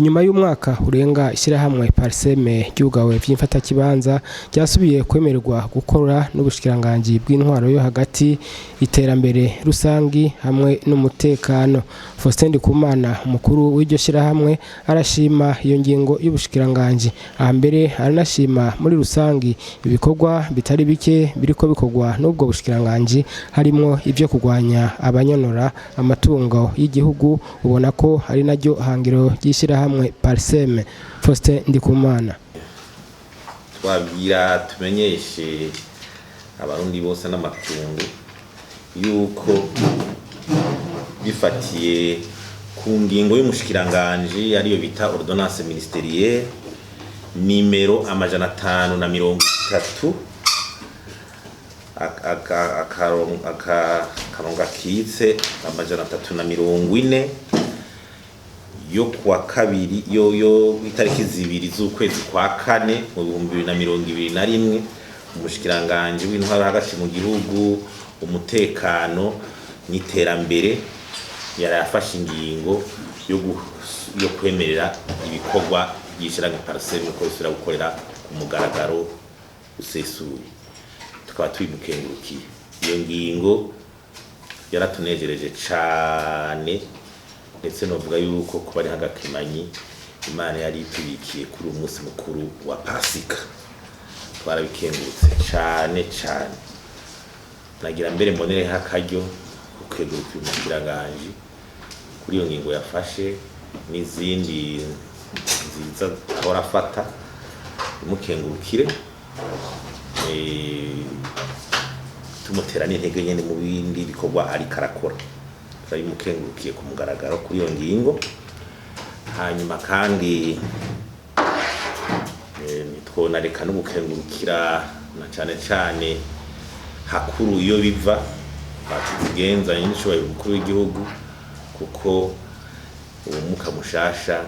Inyuma y'umwaka urenga ishyirahamwe PARCEM ryugawe vy'imfatakibanza, ryasubiye kwemererwa gukora n'ubushikiranganji bw'intwaro yo hagati, iterambere rusangi hamwe n'umutekano. Faustin Ndikumana, umukuru w'iryo shyirahamwe, arashima iyo ngingo y'ubushikiranganji. Aha mbere aranashima muri rusangi ibikorwa bitari bike biriko bikorwa n'ubwo bushikiranganji, harimwo ivyo kurwanya abanyonora amatungo y'igihugu, ubona ko ari naryo hangiro ry'ishyirahamwe PARCEM. Faustin Ndikumana. Twabwira tumenyeshe Abarundi bose n'amakungu yuko bifatiye ku ngingo y'umushikiranganji, ariyo bita ordonnance ministérielle nimero 530 akarongo gakitse 340 yo kuwa kabiri yo itariki 2 z'ukwezi kwa kane mu 2021, umushikiranganji w'intwaro hagati mu gihugu, umutekano n'iterambere yarafashe ingingo yo kwemerera ibikorwa by'ishirahamwe PARCEM ko bisubira gukorera ku mugaragaro usesuye. Tukaba tubimukengurukiye. Iyo ngingo yaratunejereje cane, ndetse novuga yuko kuba ari hagakimanyi Imana yari itubikiye kuri uyu munsi mukuru wa Pasika. Twarabikengurutse cane cane. Nagira mbere mbonereho akaryo gukengurukira umushikiranganji kuri iyo ngingo yafashe n'izindi nziza ahora afata, imukengurukire, tumutera n'intege nyene mu bindi bikorwa ariko arakora. Turabimukengurukiye ku mugaragaro kuri iyo ngingo. Hanyuma kandi ntitwonareka no gukengurukira na cane cane hakuru iyo biva batuzigenza n'icubahiro umukuru w'igihugu, kuko uwo mwuka mushasha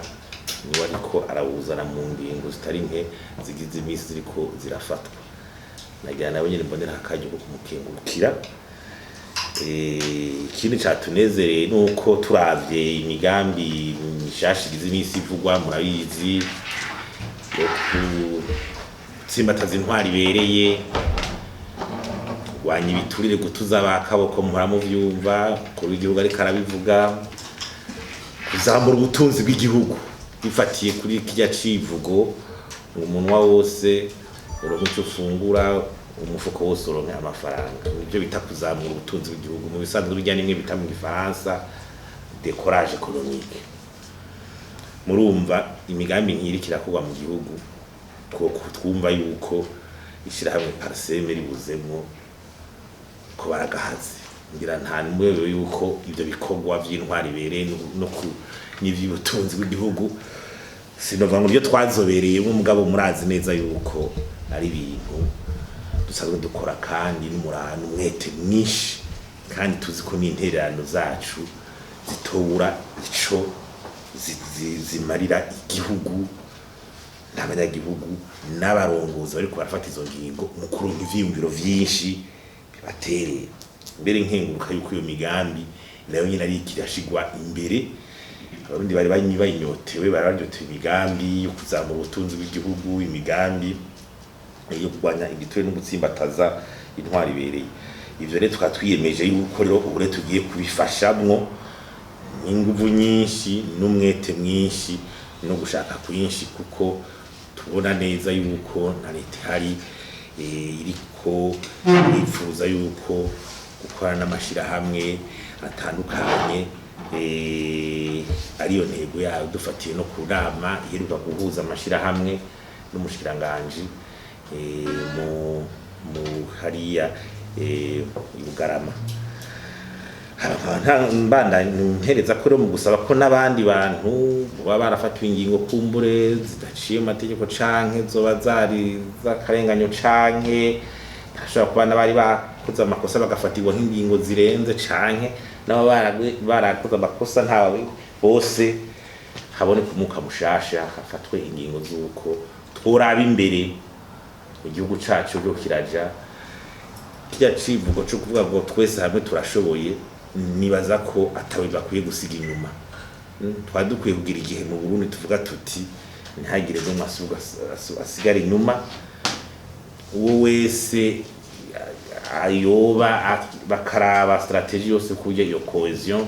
niwe ariko arawuzana mu ngingo zitari nke zigize iminsi ziriko zirafatwa. Nagira nawe nyene mbonera akaryo ko kumukengurukira. Ikindi catunezereye nuko turavye imigambi mishasha igize iminsi ivugwa, murabizi, yo gutsimbataza intwaro ibereye, kurwanya ibiturire, gutuza abakaboko, muhora muvyumva umukuru w'igihugu ariko arabivuga, kuzamura ubutunzi bw'igihugu bifatiye kuri kirya civugo ngo umunwa wose uronke ico ufungura, umufuko wose uronke amafaranga. Nivyo bita kuzamura ubutunzi bw'igihugu. Mu bisanzwe birya nimwe bita mu gifaransa décollage économique. Murumva imigambi nk'iri irakorwa mu gihugu, twumva yuko ishirahamwe PARCEM ribuzemwo ko baragahaze. Ngira nta numwe yuko ivyo bikorwa vy'intwari ibereye no n'ivy'ubutunzi bw'igihugu, sinova ngo nivyo twazobereyemo, mugabo murazi neza yuko ari ibintu dusanzwe dukora kandi n'umurano umwete mwinshi, kandi tuzi ko n'intererano zacu zitobura ico zimarira igihugu n'abanyagihugu n'abarongozi bariko barafata izo ngingo mu kuronka ivyiyumviro vyinshi bibaterera mbere. Nkenguruka yuko iyo migambi nayo nyene ari ikirashigwa imbere. Abarundi bari bayinyotewe, bari banyotewe imigambi yo kuzamura ubutunzi bw'igihugu, imigambi yo kurwanya igiturire no gutsimbataza intwaro ibereye. Ivyo rero tukaba twiyemeje yuko rero ubu rero tugiye kubifashamwo n'inguvu nyinshi n'umwete mwinshi no gushaka kwinshi, kuko tubona neza yuko na leta ihari iriko irifuza yuko gukorana n'amashirahamwe atandukanye ariyo ntego yayo, dufatiye no ku nama iheruka guhuza amashirahamwe n'umushikiranganji mu hariya i Bugarama. Mbandantereza ko rero mu gusaba ko n'abandi bantu baba barafatiwe ingingo kumbure zidaciye mu mategeko canke zoba zari z'akarenganyo, canke hashobora kuba n'abari bakoze amakosa bagafatirwa nk'ingingo zirenze, canke n'abo barakoze amakosa ntawe, bose haboneka umwuka mushasha, hafatwe ingingo z'uko tworaba imbere igihugu cacu ryo kiraja. Kirya civugo co kuvuga ngo twese hamwe turashoboye, nibaza ko atawe bakwiye gusiga inyuma. Twari dukwiye kugira igihe mu Burundi tuvuga tuti ntihagire n'umwe asigara inyuma, uwo wese ayoba bakaraba stratégie yose kuburyo iyo cohésion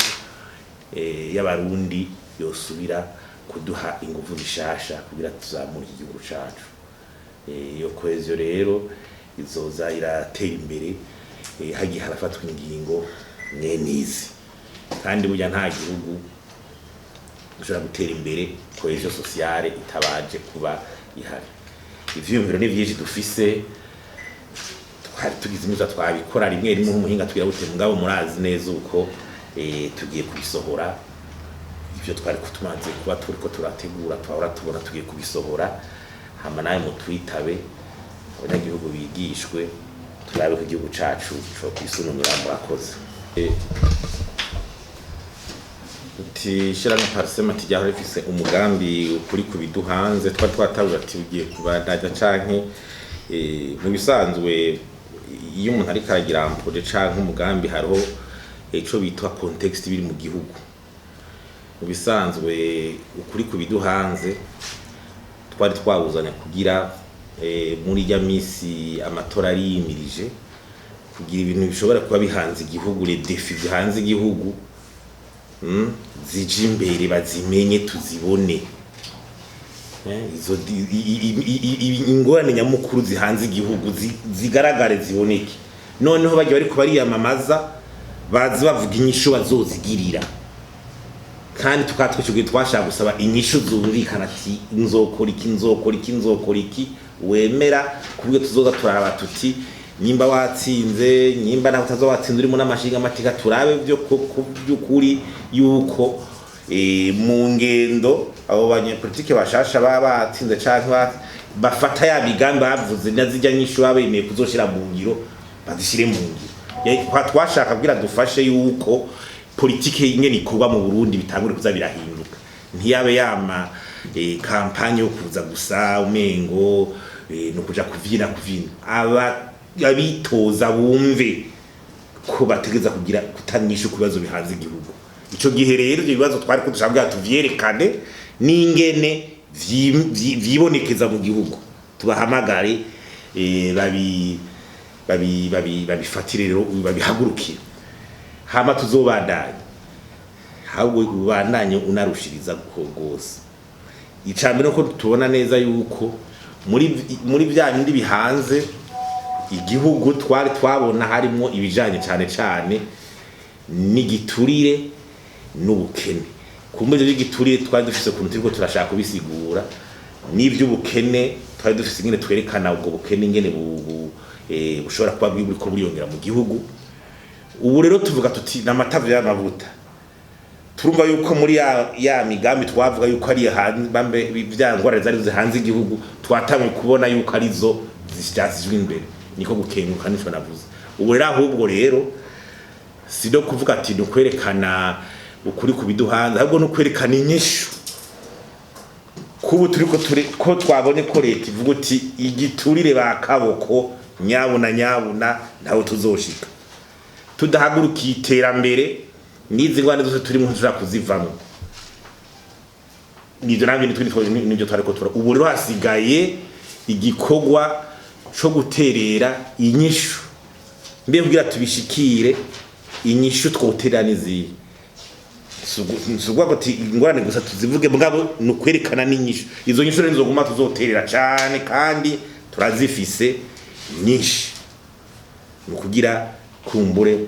y'abarundi yosubira kuduha inguvu zishasha kugira tuzamure igihugu cacu. Iyo cohésion rero izoza iratera imbere hagiye harafatwa ingingo mwenizi, kandi burya nta gihugu gishobora gutera imbere cohésion sociale itabaje kuba ihari. Ivyiyumviro ni vyinshi dufise, twari tugize imiza twabikora rimwe rimwe nk'umuhinga tugira gute, mugabo murazi neza uko tugiye kubisohora. Ivyo twari tumaze kuba turiko turategura, twahora tubona tugiye kubisohora, hama nawe mutwitabe, abanyagihugu bigishwe, turabe ko igihugu cacu co kwisununura. Murakoze. Uti ishirahamwe Parsem ati ryahora rifise umugambi ukuri ku biduhanze, twari twatabuye ati ugiye kubandanya canke mu bisanzwe iyo umuntu ariko aragira un projet canke umugambi, hariho ico bitwa contexte biri mu gihugu. Mu bisanzwe ukuri ku biduhanze twari twawuzanye kugira muri rya misi amatora ariyimirije, kugira ibintu bishobora kuba bihanze igihugu, les défis zihanze igihugu, zije imbere, bazimenye, tuzibone. Izo ingorane nyamukuru zihanze igihugu zigaragare, ziboneke, noneho bajya bariko bariyamamaza bazi bavuga inyishu bazozigirira. Kandi tukaba twishugiye twashaka gusaba inyishu zumvikana, ati nzokora iki, nzokora iki, nzokora iki, wemera kubwo tuzoza turaraba tuti nyimba watsinze, nyimba naho utazoba watsinze urimo n'amashinga amatika, turabe byo koko by'ukuri yuko mu ngendo abo banyepolitike bashasha baba batsinze canke bafata ya migambi bavuze na zijya nyishu baba bemeye kuzoshira mu ngiro, bazishire mu ngiro. Twashaka kugira dufashe yuko politike ingene ikorwa mu Burundi bitangure kuza birahinduka, ntiyabe yama campagne yo kuza gusa umengo no kuja kuvyina kuvyina. Aba abitoza bumve ko bategeza kugira kutanyisha ku bibazo bihanze igihugu. Ico gihe rero ivyo bibazo twari ko dushaka kugira tuvyerekane n'ingene vyibonekeza mu gihugu, tubahamagare babi babi babi babifatire rero, babihagurukire, hama tuzobandanya, ahubwo ubandanye unarushiriza ko rwose. Icambere ko tubona neza yuko muri vya bindi bihanze igihugu twari twabona harimo ibijanye cane cane n'igiturire n'ubukene. Kumbe ivyo by'igiturire twari dufise ukuntu turiko turashaka kubisigura, n'ivy'ubukene twari dufise ingene twerekana ubwo bukene ingene bushobora kuba buriko buriyongera mu gihugu. Ubu rero tuvuga tuti n'amatavu y'amavuta, turumva yuko muri ya migambi twavuga yuko ari hanze bambe vya ngorane zari zihanze igihugu, twatanguye kubona yuko arizo zishyizwe imbere, niko gukenguka, nico navuze. Ubu rero ahubwo rero si no kuvuga ati ni ukwerekana ukuri ku biduhanze, ahubwo no kwerekana inyishu. Kubu turiko turi ko twabonye ko leta ivuga uti igiturire ba kaboko nyabuna nyabuna ntawe tuzoshika tudahagurukiye iterambere, n'izi ngwane zose turimo ntushobora kuzivamwo. Nivyo navyo nivyo twariko tura. Ubu rero hasigaye igikorwa co guterera inyishu. Mbe kugira tubishikire, inyishu twoterera nizihe? Sugwa ati ingorane gusa tuzivuge, mugabo ni ukwerekana n'inyishu. Izo nyishu rero nizoguma tuzoterera cane, kandi turazifise nyinshi, ni ukugira kumbure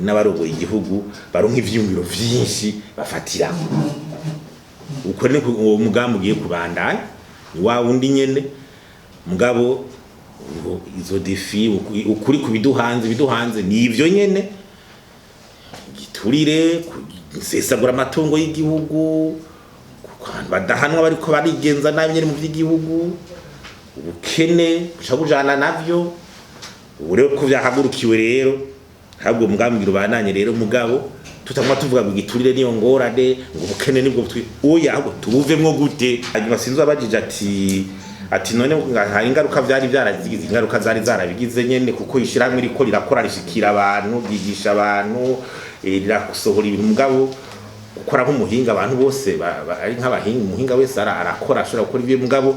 n'abarongoye igihugu baronka ivyiyumviro vyinshi bafatiraho. Uko ni uwo mugambi ugiye kubandanya, ni wa wundi nyene, mugabo ngo izo défis, ukuri ku biduhanze, ibiduhanze ni ivyo nyene: giturire, gusesagura amatungo y'igihugu, ku bantu badahanwa bariko barigenza nabi nyene mu vy'igihugu, ubukene buca bujana navyo. Ubu rero ko vyahagurukiwe rero, ahubwo umugambi ubandanye rero, mugabo tutaguma tuvuga ngo igiturire niyo ngorane, ngo ubukene nibwo butwi, oya, ahubwo tubuvemwo gute? Hanyuma sinzi abajije ati none hari ingaruka vyari vyarazigize? Ingaruka zari zarabigize nyene, kuko ishirahamwe riko rirakora, rishikira abantu, ryigisha abantu, rirasohora ibintu, mugabo Gukora nk'umuhinga, abantu bose ari nk'abahinga, umuhinga wese arakora, ashobora gukora ibyo, mugabo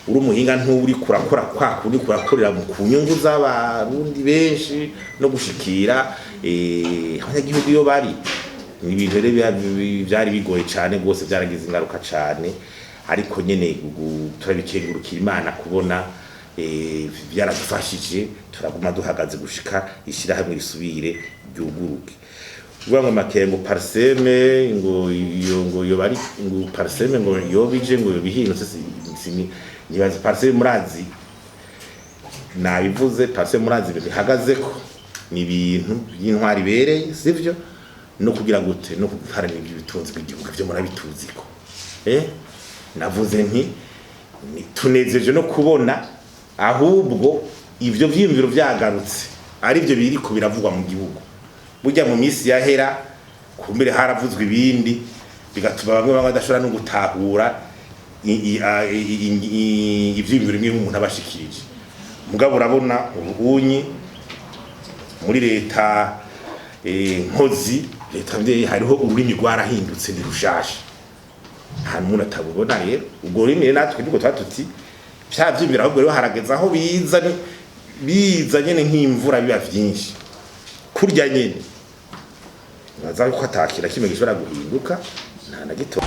uri umuhinga nturi kurakora kwa kundi kurakorera ku nyungu z'abarundi benshi no gushikira abanyagihugu iyo bari. Ni ibintu rero byari bigoye cane rwose, byaragize ingaruka cane, ariko nyene turabikengurukira Imana kubona byaradufashije, turaguma duhagaze gushika ishirahamwe risubire ryuguruke. Uvuga ngo makengo PARCEM, ngo iyo, ngo yo bari, ngo PARCEM ngo yobije, ngo yobihindutse, nibaza PARCEM murazi, nabivuze, PARCEM murazi ibintu bihagazeko ni ibintu by'intwari ibereye, sivyo? No kugira gute, no guharanira iby'ubutunzi bw'igihugu, ivyo murabituziko. Navuze nti tunezeje no kubona ahubwo ivyo vyiyumviro vyagarutse, ari byo biriko biravugwa mu gihugu. Burya mu minsi yahera kumbere haravuzwe ibindi, bigatuma bamwe bamwe badashobora no gutahura ivyiyumviro bimwe umuntu abashikirije. Mugabo urabona ubunyi muri leta nkozi, leta mvyeyi, hariho ururimi rwarahindutse, ni rushasha, nta n'umuntu atabubona. Rero ubwo rurimi rero natwe nibwo tuba tuti vya vyiyumviro, ahubwo rero harageze aho biza biza nyene nk'imvura, biba vyinshi kurya nyene. Baza ko atakira kimwe gishobora guhinduka, nta na gito.